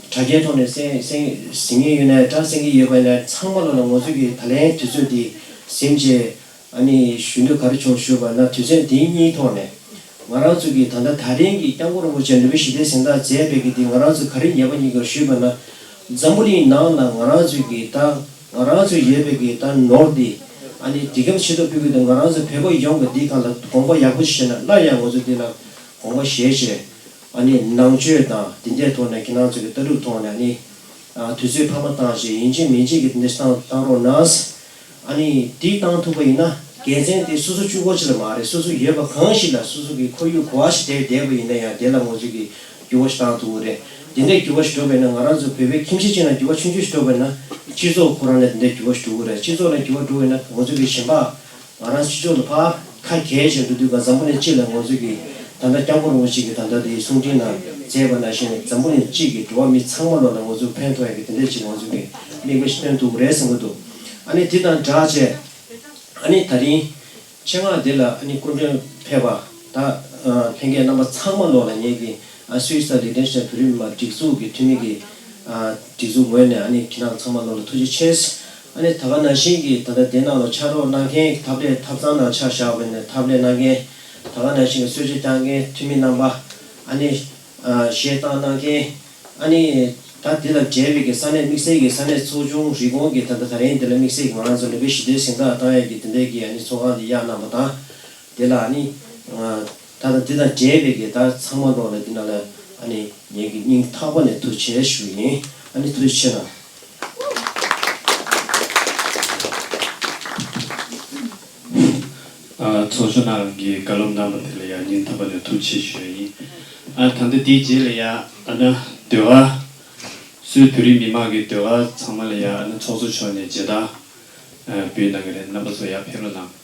དྲ་རྒྱའི་ཐོག་ནས་གསན་གསན་གཟིགས་མཁན་ཡོད་ནའི་འདྲ། གསན་གྱི་ཡོད་པ་ནས་ཚང་མ་ལོ་ལ་ང་ཚོ་གི་ད་ལན་དུས་ཚོད་འདི་ཟིན་བྱས་ཨ་ནི་ཞུ་འདོད་ག་རེ་བྱུང་ཞུས་པ་ན། དུས་ཚོད་འདི་གཉིས་ཐོག་ནས་ ང་རང་ཚོ་གི་ད་ལྟ་དེ་རིང་གི་སྐྱབས་མགོན་རིན་པོ་ཆེ་ནོ་བེལ་ཞི་བདེའི་གཟེངས་རྟགས་མཛད་པའི་གི་འདི་ང་རང་ཚོ་ག་རེ་ཉེས་པ་ཡིན་གྱི་ཞུས་པ་ན། འཛམ་བུ་གླིང་ནང་ལ་ང་རང་ཚོ་གི་ད་ང་རང་ཚོ་ཡོད་པའི་གི་ད་ནོར་འདི་ཨ་ནི་འདི་གམ་ཆེད་དུ་ཕུལ་གི་འདུག་ང་རང་ཚོ་བོད་པ་ཡོངས་ཀྱི་འདི་གང་ལ་དགོངས་པ་ཡག་པོ་བཞེས་ན་སླར་ཡང་ང་ཚོ་འདི་ལ་དགོངས་པ་བཞེས་བྱས། ཨ་ནི་ནང་ཆོས་དང་དེ་འདྲའི་ཐོག་ནས་ཁྱེད་རང་ཚོ་གི་ལྟ་གྲུབ་ཐོག་ནས་ཨ་ནི་དུས་ཚོད་འཕར་མ་བཏང་བྱས་ཡིན་གཅིག་མིན་གཅིག་གི་དེ་འདྲ་བཏང་བཏང་རོགས་གནང་། ཨ་ནི་དེ་བཏང་ཐུབ་པ་ཡིན་ན་དགེ་མཚན་དེ་སོ་སོ་གཅིག་པོ་ཅིག་ལ་མ་རེད། སོ་སོ་ཡོད་པ་གང་ཞིག་ལ་སོ་སོ་གི་ཁོར་ཡུག་ག་པར་ཞིག་བསྡད་བསྡད་པ་ཡིན་ན་ཡང་དེ་ལ་ང་ཚོ་གི་འགྱུར་བ་ཞིག་བཏང་ཐུབ་ཀྱི་རེད། དེ་འདྲའི་འགྱུར་བ་ཞིག་འགྲོ་བ་ཡིན་ན་ང་རང་ཚོ་བོད་པའི་ཁྱིམ་གཞིས་གཅིག་ནང་འགྱུར་བ་ཆུང་ཆུང་ཞིག་འགྲོ་བ་ཡིན་ན་སྤྱི་ཚོགས་ཁོ་རང་ལ་དེ་འདྲའི་འགྱུར་བ་ཞིག་འགྲོ་གི་རེད། སྤྱི་ཚོགས་ལ་འགྱུར་བ་འགྲོ་བ་ཡིན་ན་ང་ཚོ་གི་གཞན་པ། ང་རང་སྤྱི་ཚོགས་ལ་ཕར་ཁ་གྱེས་བཞིན་དུ་དུས་ག་འཛམ་བུ་གླིང་སྤྱི་ལ་ང་ཚོ་གི་ད་ལྟ་སྐྱབས་མགོན་རིན་པོ་ཆེ་གི་ད་ལྟ་དེ་གསུང་འཕྲིན་ནང་མཛད་པ་ནང་བཞིན་འཛམ་བུ་གླིང་སྤྱི་གི་འགྲོ་བ་མི་ཚང་མ་ལོ་ལ་ང་ཚོ་ཕན་ཐོགས་ཡ་གི་དེ་འདྲ་ཅིག་ང་ཚོ་གི་དམིགས་པ་ཞིག་སྟོན་ཐུབ་ཀྱི་རེད་བསམ་གྱི་འདུག་ཨ་ནི་དེ་དང་སྦྲགས་བྱས་ཨ་ནི་ད་རིང་ཆེད་མངགས་དེ་ལ་ཨ་ནི་སྐུ་མགྲོན་ཕེབས་པ་ད་ལྷན་རྒྱས་རྣམ་པ་ཚང་མ་ལོ་ལ་ངེད་ཀྱི་ཨ་སུད་སི་དང་ལི་ཏེན་ཤི་ཊེན་བོད་རིགས་མི་མང་སྒྲིག་འཛུགས་ཀྱི་འཐུས་མི་གི་ཨ་སྒྲིག་འཛུགས་ངོས་ནས་ཨ་ནི་ཁྱེད་རང་ཚང་མ་ལོ་ལ་ཐུགས་རྗེ་ཆེ། ཨ་ནི་ད་ག་ནང་བཞིན་གྱི་ད་ལྟ་དེ་ནང་ལ་ཕྱག་རོགས་གནང་མཁན་ཐབས་ལས་ཐབ་ཚང་ནང་ཆ་བཞག་པ་ཡིན་ན་ཐབས་ལས་གནང་མཁན་ད་ག་ནང་བཞིན་གྱི་གསོལ་ཇ་བཏང་མཁན་འཐུས་མི་རྣམ་པ་ཨ་ནི་ཨ་གཞས་བཏང་གནང་མཁན་ཨ་ནི་ད་དེ་དང་འབྲེལ་བའི་གི་ས་གནས་དམིགས་བསལ་གྱི་ས་གནས་ཚོགས་ཆུང་རི་ཀོན་གྱི་ད་ལྟ་ད་རིང་དེ་ལ་དམིགས་བསལ་གྱི་ང་རང་ཚོ་ནོ་བེལ་ཞི་བདེའི་གཟེངས་རྟགས་བཏང་ཡས་ཀྱི་དེ་འདྲའི་གི་ཨ་ནི་ཚོགས་ཁང་དེ་གཡར་གནང་པ་དང་། དེ་ལ་ཨ་ནི་ད་ལྟ་འདི་དང་འབྲེལ་བའི་གི་ད་ཚང་མ་ལོག་ལ་འདི་ནང་ལ་ཨ་ནི་ངེད་ཀྱི་སྙིང་ཐག་པ་ནས་ཐུགས་རྗེ་ཆེ་ཞུ་ཡིན། ཨ་ནི་ཐུགས་རྗེ་ཆེ་གནང་། ཨ་ཚོགས་གཙོ་རྣམ་གྱིས་བཀའ་སློབ་གནང་བ་དེ་ལ་ཡང་སྙིང་ཐག་པ་ནས་ཐུགས་རྗེ་ཆེ་ཞུ་ཡིན། ཨ་ད་ལྟ་འདིའི་རྗེས་ལ་ཡང་ཨ་ན་ཟློས་གར་སུད་བོད་རིགས་མི་མང་གི་ཟློས་གར་ཚང་མ་ལ་ཡང་ཨ་ན་ཚོགས་གཙོ་མཆོག་ནས་མཇལ་དར་ཨ་འབུལ་གནང་གི་རེད། རྣམ་པ་ཚོ་ཡར་ཕེབས་རོགས་གནང་།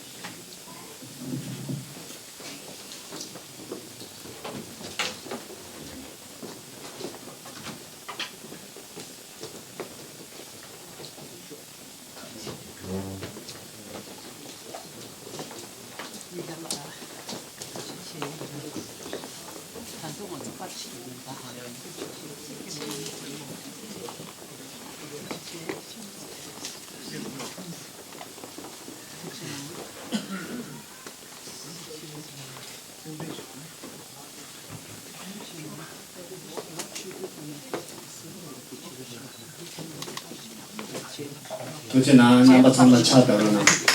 ཐུགས་རྗེ་གནང་། རྣམ་པ་ཚང་མ་ཕྱག་འདར་རོགས་གནང་།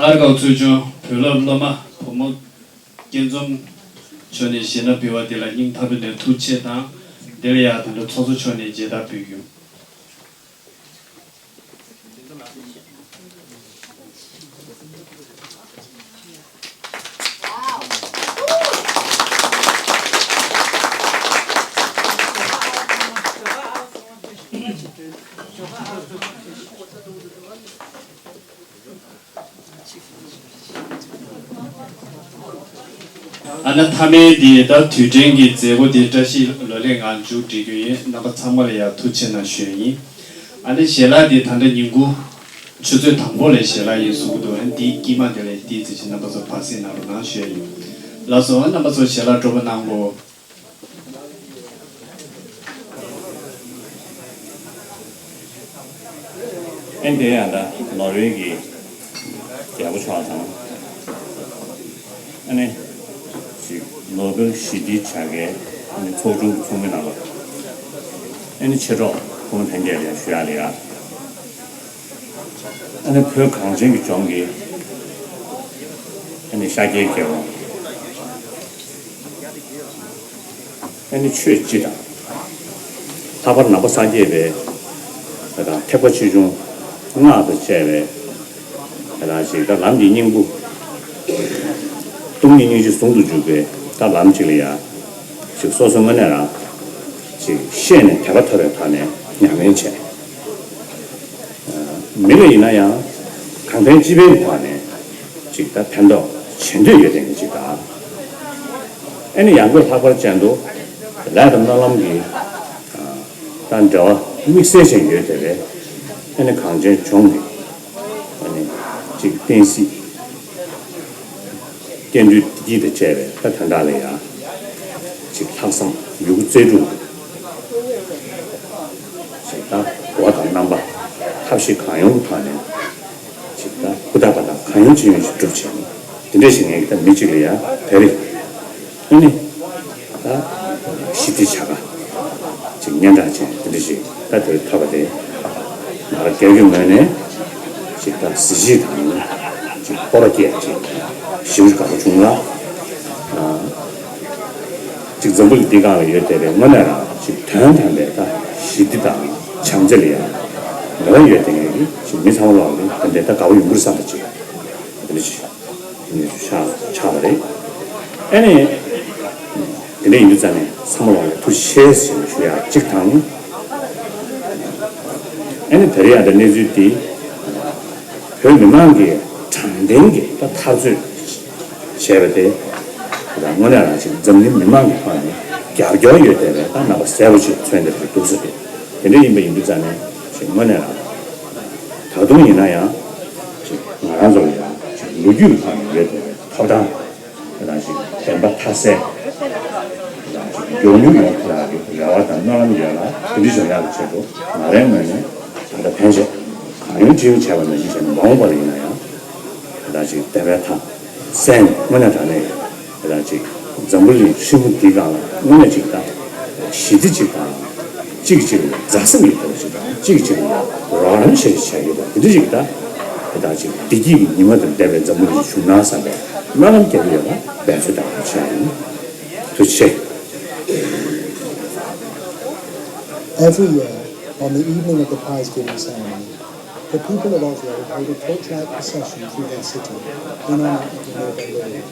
ཨར་ཀའོ་ཚོ་ཆུང་བོད་སློབ་སློབ་མ་བུ་མོ་སྐྱིད་འཛོམས་མཆོག་ནས་གཞས་སྣ་ཕུལ་བ་དེ་ལ་སྙིང་ཐག་པའི་ནས་ཐུགས་རྗེ་ཆེ་དང་། དེ་ལ་ཡང་ད་ལྟ་ཚོགས་གཙོ་མཆོག་ནས་མཇལ་དར་ཕུལ་རྒྱུ། ཨ་ན་མཐའ་མའི་འདི་ད་དུས་དྲན་གྱི་མཛད་སྒོ་འདི་བཀྲ་ཤིས་ལོ་ལེགས་ངང་མཇུག་སྒྲིལ་རྒྱུ་ཡིན། རྣམ་པ་ཚང་མ་ལ་ཡང་ཐུགས་རྗེ་ཆེ་གནང་ཞུ་ཡ་ཡིན། ཨ་ནི་ཞལ་ལག་འདི་ད་ལྟ་ཉིན་གུང་ཆུ་ཚོད་དང་པོ་ལ་ཞལ་ལག་ཡིན་གསུང་གི་འདུག་ཨ་ནི་འདིའི་དཀྱིལ་མ་དེ་ལ་ཏོག་ཙམ་ཅིག་རྣམ་པ་ཚོ་བར་གསེང་གནང་རོགས་གནང་ཞུ་ཡ་ཡིན། ལགས་སོ། རྣམ་པ་ཚོ་ཞལ་ལག་སྤྲོ་པོ་གནང་གོ། ཨེ་འདི་ཡང་ད་ནོར་ཝེ་གི་རྒྱལ་པོ་མཆོག་དང་། ཨ་ནི་ཅིག་ནོ་བེལ་ཞི་བདེའི་བྱ་དགའི་ཨ་ནི་ཚོགས་ཆུང་གི་ཚོགས་མི་རྣམ་པ། ཨ་ནི་མཆེད་གྲོགས་སྐུ་ངོ་ལྷན་རྒྱས་ལ་ཞུ་ཡག་ལ་ཡ། ཨ་ནི་བོད་གངས་ཅན་གྱི་ལྗོངས་ཀྱི་ཨ་ནི་ཤཱཀྱའི་རྒྱལ་པོ། ཨ་ནི་ཆོས་སྤྱི་དང་། ལྷག་པར་ནང་པ་སངས་རྒྱས་པའི་ད་ཐེག་པ་ཆེ་ཆུང་སྔགས་དང་བཅས་པའི་ད་ཅིག་ད་ལམ་གྱི་སྙིང་པོ། སྟོང་ཉིད་སྙིང་རྗེ་ཟུང་དུ་འཇུག་པའི་ད་ལམ་ཅིག་ལ་ཡ། ཅིག་སོ་སོ་དངོས་གནས་རང་ཅིག་ཤེས་ནས་དད་པ་ཐོབ་པའི་ཐོག་ནས་ཉམས་ལེན་བྱས། མི་ལ་ཡིན་ན་ཡང་གང་ཕན་ཅི་ཕན་གྱི་ཐོག་ནས་ཅིག་ད་ཕན་ཐོགས་བྱེད་འདོད་ཡོད་དེ་ནི་ཅིག་ད། ཨེ་ནི་ཡང་སྒོས་ལྷག་པར་ཅན་དུ་ལས་དང་སྨོན་ལམ་གྱི་ད་འབྲེལ་བ་དམིགས་བསལ་ཅན་ཡོད་དེ་བས། ཨེ་ནི་གངས་ཅན་ལྗོངས་ཀྱི་ཨེ་ནི་ཅིག་བསྟན་སྲིད། བསྟན་འགྲོའི་བདེ་སྐྱིད་དང་བཅས་པའི་ད་དོན་དག་ལ་ཡང་ཅིག་ལྷག་བསམ་ཡོད་རྒུ་རྩལ་སྤྲུགས་ཅིག་ད་གོ་བ་དང་རྣམ་པ་ཐབས་ཤེས་གང་ཡོང་གི་ཐོག་ནས་ཅིག་ད་ཧུར་ཐག་པ་དང་གང་ཡོང་ཅི་ཡོང་ཞིག་སྒྲུབ་བྱས་ནས་དེ་འདྲ་ཞིག་ངས་ད་མི་གཅིག་ལ་ཡང་དེ་རེད། ཨ་ནི། ད་ཞི་བདེ་བྱ་དགའ་ཅིག་སྙན་གྲགས་ཅན་དེ་འདྲ་ཞིག་ད་དེར་ཐོབ་པ་དེ་ང་རང་སྒེར་གྱི་ངོས་ནས་ཅིག་ད་གཟི་བརྗིད་དང་ཅིག་སྤོབས་པ་སྐྱེས་ཅིག་ཞེ་པོ་ཅིག་དགའ་པོ་བྱུང་ལ། ཅིག་འཛམ་བུ་གླིང་འདི་སྒང་ལ་ཡོད་བསྡད་པའི་དངོས་གནས་རང་ཅིག་དོན་དམ་པའི་ད་ཞི་བདེ་དང་བྱམས་བརྩེ་ལ་ཡང་ངོས་ཡོད་བསྡད་མཁན་གྱི་ཅིག་མི་ཚང་མ་ལོག་ནས་ད་ལྟའི་ད་དགའ་པོ་ཡོང་གི་རེད་བསམ་པ་ཅིག་དེ་འདྲ་ཞིག་ཆགས་ཆགས་པ་རེད། ཨ་ནི། དེ་འདྲ་ཡིན་དུས་ཙང་ནས་ཚང་མ་ལོག་ནས་ཐུགས་རྗེ་ཆེ་ཞེས་ཞུ་ཡག་གཅིག་དང་། ཨ་ནི་ད་རེས་ཡང་ད་གནས་ཚུལ་འདི། བོད་མི་མང་གི་དྲང་བདེན་གྱི་ད་འཐབ་རྩོད་བྱས་པ་དེ། དངོས་གནས་རང་ཅིག་འཛམ་གླིང་མི་མང་གི་ཁོངས་ནས་རྒྱབ་སྐྱོར་ཡོད་བསྡད་པའི་ད་རྣམ་པ་གསལ་པོ་ཅིག་མཚོན་བསྡད་པ་རེད་འདུག་ཟེར་ཏེ། དེ་འདྲ་ཡིན་པ་ཡིན་དུས་ཙང་ནས་ཅིག་དངོས་གནས་རང་། ད་དུང་ཡིན་ན་ཡང་། ཅིག་ང་རང་ཚོ་ལ་ཡང་ཅིག་ལོ་རྒྱུས་ཀྱི་ཁོངས་ནས་ཡོད་བསྡད་པའི་ཐོབ་ཐང་། དེ་དང་ཅིག་བདེན་པ་མཐའ་གསལ། དེ་དང་ཅིག་མགྱོགས་མྱུར་ཡོང་ཐུབ་ཡག་གི་རེ་བ་དང་སྨོན་ལམ་ཡོད་ལ། དེ་འདྲ་བྱུང་ཡག་གི་ཆེད་དུ་ང་རའི་ངོས་ནས་ད་ལྟ་ཕན་ཆད་གང་ཡོང་ཅི་ཡོང་བྱས་པ་ནང་བཞིན་བྱས་ནས་མ་འོངས་པ་ལ་ཡིན་ན་ཡང་། དེ་དང་ཅིག་བདེན་པའི་མཐའ་གསལ་ནས་དངོས་གནས་དྲང་གནས་ཡོད། དེ་དང་ཅིག་འཛམ་བུ་གླིང་ཧྲིལ་པོ་འདིའི་སྒང་ལ་དངོས་གནས་ཅིག་དང་། ཞི་བདེ་ཅིག་དང་། གཅིག་གཅིག་ལ་མཛའ་བརྩེ་ཡོད་པ་ཅིག་དང་། གཅིག་གཅིག་ལ་རོགས་རམ་བྱེད་བྱས་ཡོད་པ་འདི་འདྲ་ཅིག་དང་། དེ་དང་ཅིག་བདེ་སྐྱིད་ཀྱི་ཉི་མ་དང་ལྡན་པའི་འཛམ་བུ་གླིང་ཞིག་བྱུང་ན་བསམ་པའི་སྨོན་ལམ་རྒྱག་གི་ཡོད་པ་འབད་རྩོལ་བཏང་བ་བྱས་ཡིན། ཐུགས་རྗེ་ཆེ། Every year, on the evening of the prize giving ceremony, the people of Oxlade hold a torchlight procession through their city in honor of the Nobel laureate.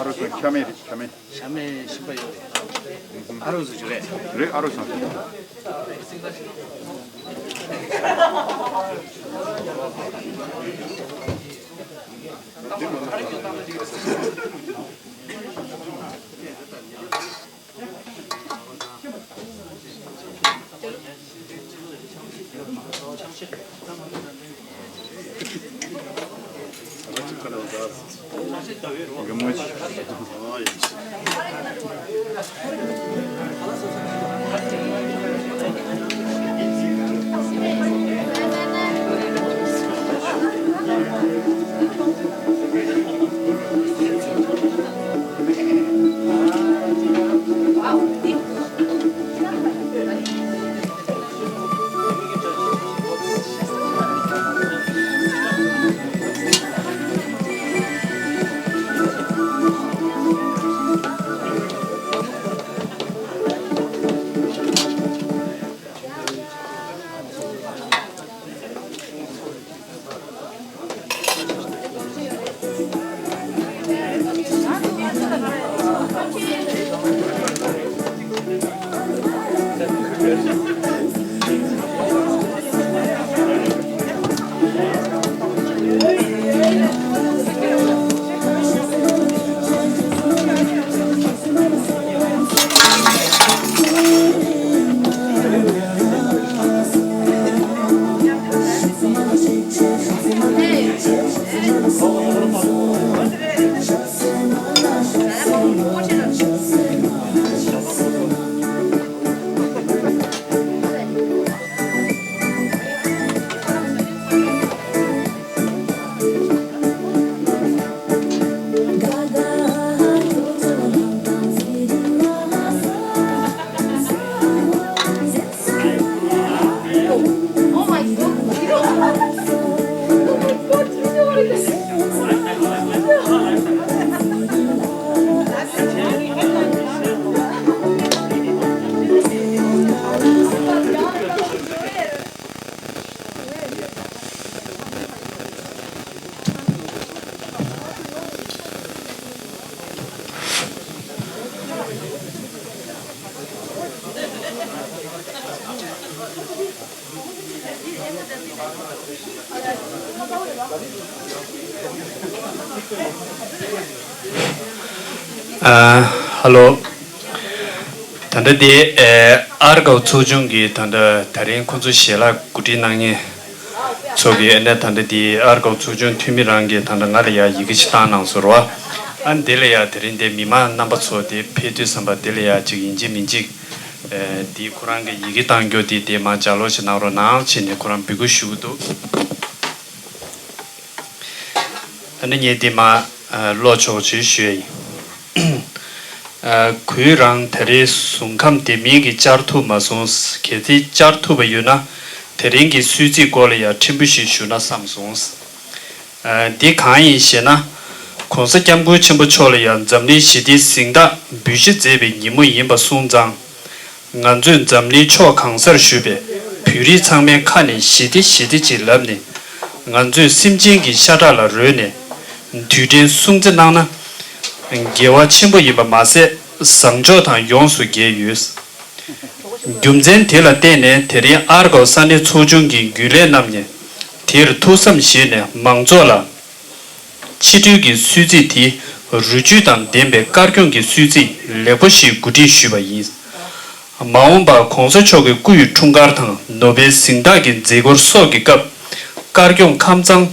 ཨ་རོ་ཚོ་ཆ་མེད་རེད། ཆ་མེད། ཆ་མེད་ཤི་པ་ཡོད་རེད། ཨ་རོ་ཚོ་ཅིག་རེད། རེད། ཨ་རོ་ཚོ། ཨ། ཧ་ལོ། ད་ལྟ་དེ་ཨ་ཨར་གའོ་ཚོགས་ཆུང་གི་ད་ལྟ་ད་རིང་ཁོང་ཚོ་ཞལ་ལག་གོ་སྒྲིག་གནང་མཁན་ཚོ་གི་ཨ་ནི་ད་ལྟ་དེ་ཨར་གའོ་ཚོགས་ཆུང་འཐུས་མི་རང་གིས་ད་ལྟ་ང་ལ་ཡ་ཡི་གེ་ཅིག་བཏང་གནང་སོང་རོ། ཨ་ནི་དེ་ལ་ཡ་དེ་རིང་དེ་མི་མང་རྣམ་པ་ཚོ་དེ་ཕེབས་དུས་ཙམ་པ་དེ་ལ་ཡ་ཅིག་ཡིན་གཅིག་མིན་གཅིག་ཨ་དེ་ཁོ་རང་གི་ཡི་གེ་བཏང་རྒྱུ་དེ་དེ་མར་ལྗགས་ཀློག་ཅིག་གནང་རོགས་གནང་བྱས་ནས་ཁོ་རང་འབོད་སྐུལ་ཞུ་གི་འདུག་ཨ་ནི་ངས་དེ་མར་ཨ་ཀློག་ཆོག་ཅེས་ཞུ་ཡ་ཡིན། གུས་རང་ད་རེས་གཟུངས་ཁམས་ལྡན་མིན་གྱི་བཅར་ཐུབ་མ་སོང་། གལ་སྲིད་བཅར་ཐུབ་པ་ཡོད་ན། དེ་རིང་གི་གསོལ་ཚིགས་སྐོར་ལ་ཡང་ཕྲན་བུ་ཞིག་ཞུ་ན་བསམ་སོང་། འདི་གང་ཡིན་ཞེ་ན། ༸གོང་ས་༸སྐྱབས་མགོན་ཆེན་པོ་མཆོག་ལ་ཡང་འཛམ་གླིང་ཞི་བདེའི་གཟེངས་རྟགས་འབུལ་བཞེས་མཛད་པའི་ཉིན་མོ་ཡིན་པ་སོང་ཙང་། ང་ཚོས་འཛམ་གླིང་ཕྱོགས་གང་སར་བཞུགས་པའི་བོད་རིགས་ཚང་མའི་ཁ་ནས་ཞི་བདེ་ཞི་བདེ་ཅེས་ལབ་ནས། ང་ཚོས་སེམས་ཅན་གྱི་ཤ་ཁྲག་ལ་རོལ་ནས་དུས་དྲན་སྲུང་བརྩི་གནང་ན། དགེ་བ་ཆེན་པོ་ཡིན་པ་མ་ཟད། བཟང་ཕྱོགས་དང་ཡོངས་སུ་རྒྱལ་ཡོད། རྒྱུ་མཚན་དེ་ལ་བརྟེན་ནས་དེ་རིང་ཨར་ཀའོ་ས་གནས་ཚོགས་ཆུང་གི་རྒྱུན་ལས་རྣམས་ནས་དེར་ཐུགས་བསམ་བཞེས་ནས་མང་ཚོགས་ལ། ཕྱི་དྲིལ་གྱི་གསོལ་ཚིགས་དེ་རུས་རྒྱུད་དང་ལྡན་པའི་དཀར་སྐྱོང་གི་གསོལ་ཚིགས་ལེགས་པོ་ཞིག་གོ་སྒྲིག་ཞུས་པ་ཡིན། མ་འོངས་པར་༸གོང་ས་མཆོག་གི་སྐུ་ཡི་འཁྲུངས་སྐར་དང་ནོ་བེལ་གཟེངས་རྟགས་ཀྱི་མཛད་སྒོ་སོགས་ཀྱི་སྐབས། དཀར་སྐྱོང་ཁམས་གཙང་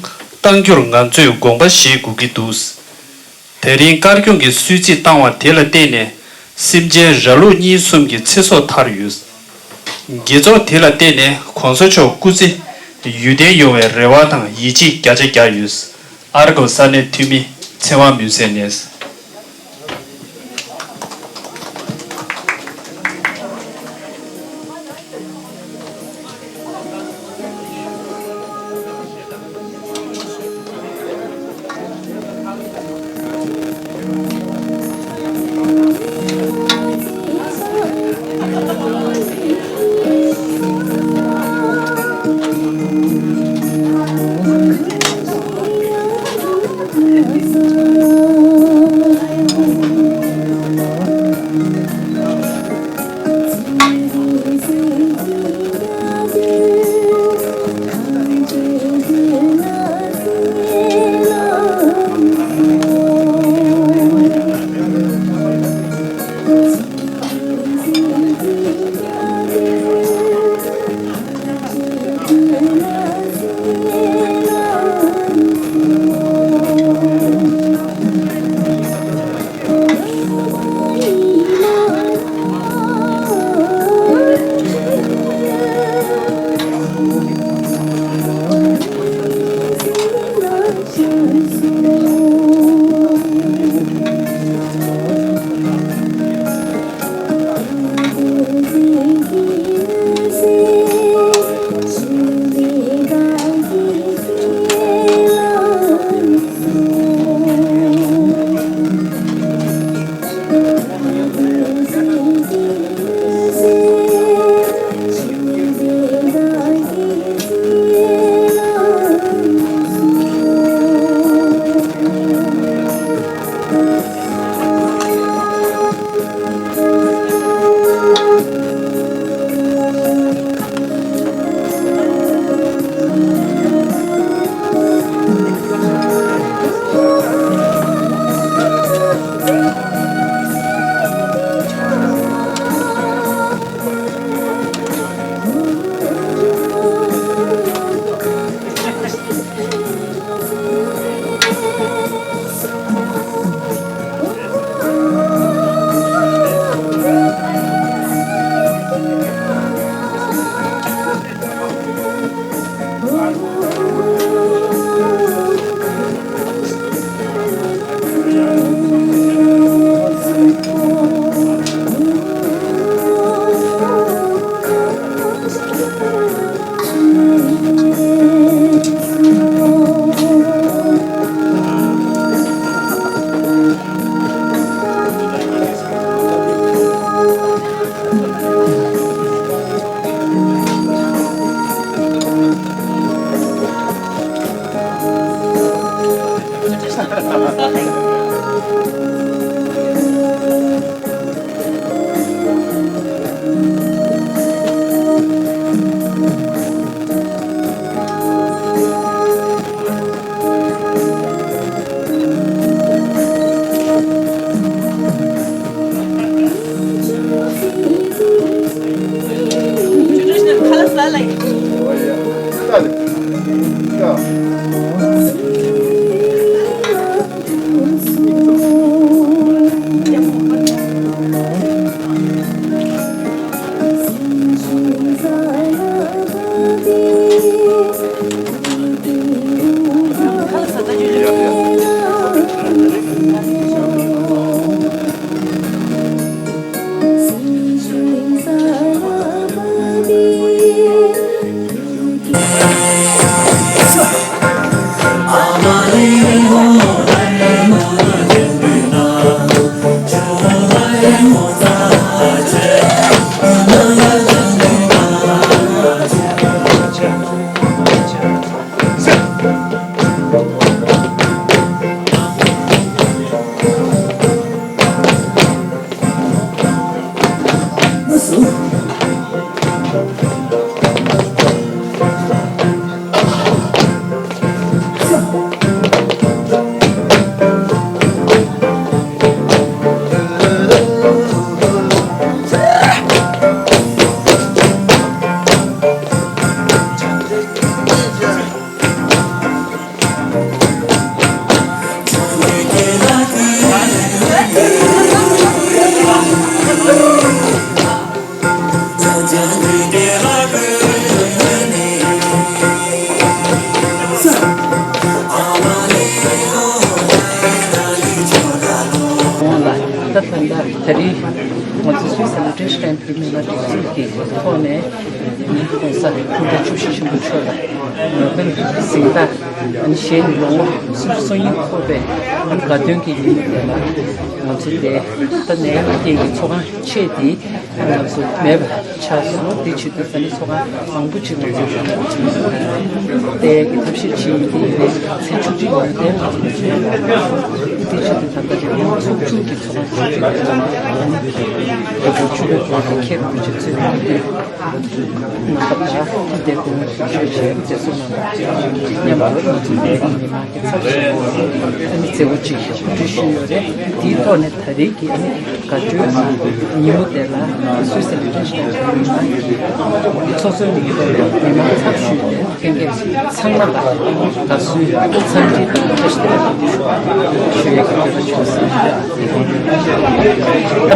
གཏང་རྒྱུར་ང་ཚོས་དགོངས་པ་བཞེས་དགོས་ཀྱི་འདུག་དེ་རིང་དཀར་སྐྱོང་གི་གསོལ་ཚིགས་བཏང་བ་དེ་ལ་བརྟེན་ནས་སེམས་ཅན་ར་ལུག་གཉིས་གསུམ་གྱི་ཚེ་སྲོག་ཐར་ཡོད། དགེ་ཚོགས་དེ་ལ་བརྟེན་ནས་༸གོང་ས་མཆོག་སྐུ་ཚེ་ཡུན་བརྟན་ཡོང་བའི་རེ་བ་དང་ཡིད་ཆེས་བརྒྱ་ཆ་བརྒྱ་ཡོད། ཨར་ཀའོ་ས་གནས་འཐུས་མི་ཚེ་དབང་མུན་སེལ་ནས། ད་ད་ད་རིང་ང་ཚོ་སུད་སི་ལ་ཊེན་ཤི་ཊེན་བོད་མི་མང་སྒྲིག་འཛུགས་ཀྱི་ཐོག་ནས་ནི་༸གོང་ས་སྐུ་ཕྲེང་བཅུ་བཞི་ཆེན་པོ་མཆོག་ལ་ནོ་བེལ་གཟེངས་རྟགས་ཞལ་ནས་ལོ་ངོ་སུམ་ཅུ་སོ་གཉིས་འཁོར་བའི་དགའ་སྟོན་གྱི་ཉིན་མོ་དེ་ལ་ང་ཚོ་དེ་ད་ནད་ཡམས་རྐྱེན་གྱི་ཚོགས་ཁང་ཆེ་དེ་ང་ཚོ་མེད་པ་ཆགས་སོང་། དེ་ཆེད་དུ་ས་གནས་ཚོགས་ཁང་མང་པོ་ཅིག་ང་ཚོ་དེ་གི་ཐབས་ཤེས་བྱེད་ཡིན། དེ་ཡིན་ཚེས་བཅུ་གཅིག་ཉིན་དེ་ང་ཚོ་དེ་ཆེད་དུ་ད་ལྟ་རི་བོང་ཚོགས་ཆུང་གི་ཚོགས་ཁང་ཆུང་ཆུང་གི་ཚོགས་ཁང་དེ་ཚོ་ཆུ་བོའི་ཐོག་ལ་ཁེབས་དགོས་ཀྱི་ཚུལ་དུ་རྣམ་པ་དང་དེ་དགོས་ངེས་ཞུ་བྱས་དེ་ཚོ་རྣམ་པ་མཉམ་དུ་ང་ཚོ་དེ་རིང་ཉི་མ་གི་ཚབ་ཞུ་བ་ཨ་ནི་མཛད་སྒོ་ཅིག་གོ་སྒྲིག་ཞུས་ཡོད་རེད། དེའི་ཐོག་ནས་ད་རེས་ཀྱི་ཨ་ནི་དགའ་སྤྲོའི་ཉིན་མོ་དེ་ལ་སུད་སི་ལ་ཊེན་ཤི་ཊེན་བོད་མི་མང་གི་ཚོགས་གཙོའི་མིང་ཐོག་ནས་མི་མང་ཚབ་ཞུས་ཏེ་ལྷན་རྒྱས་ཚང་མ་ལ་དགའ་བསུའི་འཚམས་འདྲི་དང་བཀྲ་ཤིས་བདེ་ལེགས་ཞུ་ཡག་གི་འབོད་སྒྲ་ཞུ་ཟིན། འཚམས་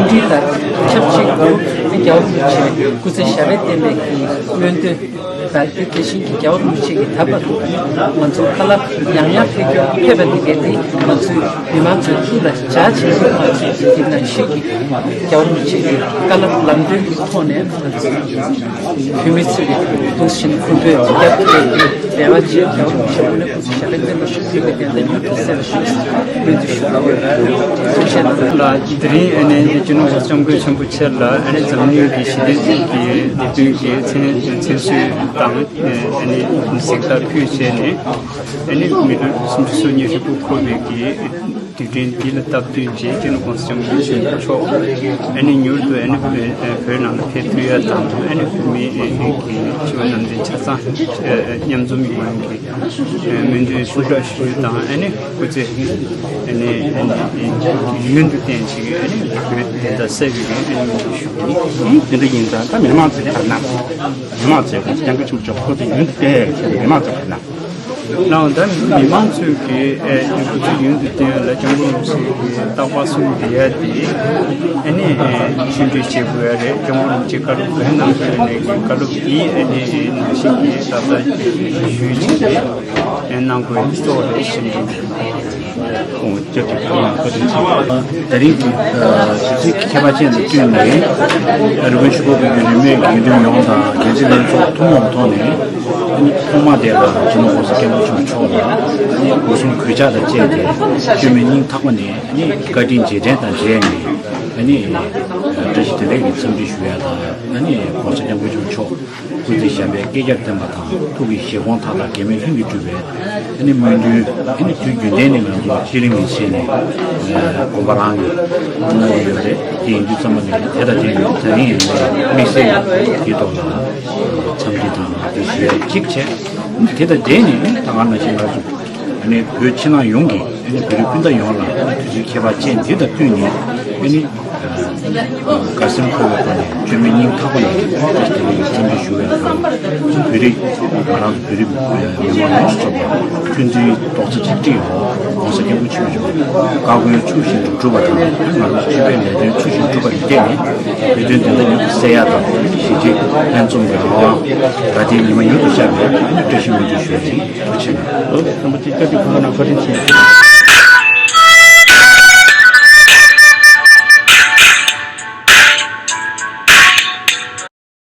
འདྲི་དང་ཆབས་ཅིག་ཏུ་རྒྱལ་བ་རིན་པོ་ཆེ་སྐུ་ཚེ་ཞབས་པད་བརྟན་པའི་གི་སྨོན་འདུན་ད་དེ་དེ་བཞིན་གྱི་རྒྱལ་བ་རིན་པོ་ཆེ་གི་ད་བར་དུ་ང་ཚོ་བཀའ་སློབ་ཡང་ཡང་ཕེབས་སྐྱོར་ཕེབས་པ་དེ་གས་དེ་ང་ཚོའི་མི་མང་ཚོའི་ཐུགས་ལ་འཇགས་བྱས་ཏེ་ང་ཚོས་དེ་ནང་བཞིན་གྱི་རྒྱལ་བ་རིན་པོ་ཆེ་གི་བཀའ་སློབ་ལམ་སྟོན་གྱི་ཐོག་ནས་ང་ཚོ་བོད་མི་ཚོས་འདུག་བཞིན་ཕུར་བུས་རྒྱབ་སྐྱོར་གྱི་རེ་བ་བྱས། རྒྱལ་བ་རིན་པོ་ཆེ་དངོས་གནས་སྐུ་ཚེ་ཞབས་པད་བརྟན་པ་ཞུ་ཕུལ་བའི་དོན་དུ་མྱུར་དུ་གསལ་བར་ཞུ་ཞེས་སྨོན་འདུན་ཞུ་གི་ཡོད། ཐུགས་རྗེ་གནང་། ལ་དེ་རིང་ཨ་ནི་སྤྱི་ནོར་༸གོང་ས་༸སྐྱབས་མགོན་ཆེན་པོ་མཆོག་ལ་ཨ་ནི་འཛམ་གླིང་གི་ཞི་བདེ་གི་ལས་དོན་གྱི་མཚན་མཚན་གསོལ་དང་ཨ་ནི་གཟེངས་རྟགས་ཕུལ་བྱས་ནས་ཨ་ནི་མི་ལོ་སུམ་ཅུ་སོ་གཉིས་ཧྲིལ་པོ་འཁོར་བའི་གི་དུས་དྲན་འདི་ལ་སྟབས་བསྟུན་བྱས་སྤྱི་ནོར་༸གོང་ས་༸སྐྱབས་མགོན་ཆེན་པོ་མཆོག་ཨ་ནི་མྱུར་དུ་ཨ་ནི་བོད་ནང་ལ་ཕེབས་ཐུབ་ཡ་དང་ཨ་ནི་བོད་མི་གི་སྤྱི་བ་ནང་བསྟན་ཆ་ཚང་མཉམ་འཛོམས་ཡོང་ཡ་གི་སྨོན་འདུན་གསོལ་རས་ཞུ་དང་ཨ་ནི་སྐུ་ཚེ་ཨ་ནི་ཨ་ནི་ཡུན་དུ་བརྟན་ཅིག་ཨ་ནི་བོད་བདེན་མཐའ་གསལ་བའི་གི་ཨ་ནི་སྨོན་འདུན་ཞུ་གི་ཡིན། དེ་འདྲ་ཡིན་ཙང་ད་མི་མང་ཚོས་ག་རེ་གནང་། མི་མང་ཚོས་༸གོང་ས་༸སྐྱབས་མགོན་ཆེན་པོ་མཆོག་སྐུ་ཚེ་ཡུན་དུ་བརྟན་ཡག་ཆེད་དུ་མི་མང་ཚོས་ག་རེ་གནང་། ལགས་ད་མི་མང་ཚོས་ཀྱི་ཨེ་སྐུ་ཚེ་ཡུན་དུ་བརྟན་ལ་སྐྱབས་མགོན་རིན་པོ་ཆེ་གི་རྟག་པར་གསུང་བསྡད་ཡ་དེ་ཨ་ནི་ཨེ་ཆོས་འབྲེལ་བྱེད་དགོས་ཡ་རེད། སྐྱབས་མགོན་རིན་པོ་ཆེ་བཀའ་སློབ་བོད་ནང་བོད་ནས་ཀྱི་བཀའ་སློབ་དེ་ཨ་ནི་ནང་བཞིན་གྱི་རྟག་པར་ཞུས་བྱས་ཨེ་གནང་དགོས་ཡ་གཙོ་བོ་རེད་ཞུ་གི་ཡིན། ཁོང་སྐྱབས་ཀྱི་ཁོང་ལ་བཀའ་དྲིན་ཆེ། དེ་རིང་གི་དུས་ཚིགས་ཁྱད་པར་ཅན་དུ་བསྟུན་ནས་རི་ཀོན་ཆུ་བོ་བོད་ཀྱི་རིས་མེད་དགེ་འདུན་ཡོངས་དང་རྒྱལ་སྤྱིའི་ལྷན་ཚོགས་ཐུན་མོང་ཐོག་ནས་ཐོག་མ་དེ་ལ་སྤྱི་ནོར་༸གོང་ས་༸སྐྱབས་མགོན་ཆེན་པོ་མཆོག་ལ་སྒོ་གསུམ་གུས་ཕྱག་དང་བཅས་ཏེ་བཅོས་མིན་སྙིང་ཐག་པ་ནས་བཀའ་དྲིན་རྗེས་དྲན་དང་འབྲེལ་ནས་བཀྲ་ཤིས་བདེ་ལེགས་ཀྱི་འཚམས་འདྲི་ཞུ་ཡ་དང་༸གོང་ས་༸སྐྱབས་མགོན་ཆེན་པོ་མཆོག་སྐུ་ཚེ་ཞབས་པད་བསྐལ་བརྒྱར་བརྟན་པ་དང་ཐུགས་ཀྱི་བཞེད་དགོངས་མཐའ་དག་གེགས་མེད་ལྷུན་གྱིས་གྲུབ་པའི་ཨ་ནི་སྨོན་འདུན་ཨ་ནི་དུས་རྒྱུན་ལྡན་ནས་ང་ཚོ་ཚེ་རིང་ལི་བྱས་ནས་དགོན་པ་རང་གི་དངོས་ཡོད་རེད། དེ་ཡིན་དུས་ཙམ་པ་ནས་དེ་དང་དེ་ཡོད་དེ་རིང་ཡིན་ནའི་དམིགས་བསལ་དེའི་ཐོག་ལ་འཚམས་འདྲི་དང་དེ་ཞུ་ཡ་གཅིག་བྱས། དེ་དང་འབྲེལ་ནས་ད་ག་ནང་བཞིན་ང་ཚོ་ཨ་ནི་བོད་ཕྱི་ནང་ཡོངས་ཀྱི་ཨ་ནི་བོད་རིགས་སྤུན་ཟླ་ཡོངས་ལ་ཨ་ནི་དུས་ཚོད་ཁྱད་པར་ཅན་འདི་དང་བསྟུན་ནས་ཨ་ནི། དགའ་སེམས་འཁོལ་བའི་སྒོ་ནས་བཅོས་མིན་སྙིང་ཐག་པ་ནས་བཀྲ་ཤིས་བདེ་ལེགས་ཀྱི་འཚམས་འདྲི་ཞུ་བའི་ཐོག་བོད་རིགས་ང་རང་ཚོ་བོད་རིགས་མི་མང་ཡོངས་སུ་ཚོགས་པ་ཕན་ཚུན་རྡོག་རྩ་གཅིག་སྒྲིལ་འོག་༸གོང་ས་༸སྐྱབས་མགོན་ཆེན་པོ་མཆོག་བཀའ་དགོངས་ཚུལ་བཞིན་དུ་སྒྲུབ་པ་དང་ང་རང་ཚོ་སྤྱི་པའི་ལས་དོན་ཚུལ་བཞིན་སྒྲུབ་པ་ལ་བརྟེན་ནས་བོད་དོན་བདེན་མཐའ་མྱུར་དུ་གསལ་ཡག་དང་གཞིས་བྱེས་ལྷན་འཛོམས་ཀྱི་རང་དབང་དགའ་ལྡན་ཉི་མ་མྱུར་དུ་ཤར་བའི་བཀྲ་ཤིས་སྨོན་འདུན་ཞུ་བ་ཡིན། ཐུགས་རྗེ་ཆེ། ཨོ་རིན་པོ་ཆེ་སྐྱབས་ཀྱི་ཁོང་ན་བཀའ་དྲིན་ཆེ།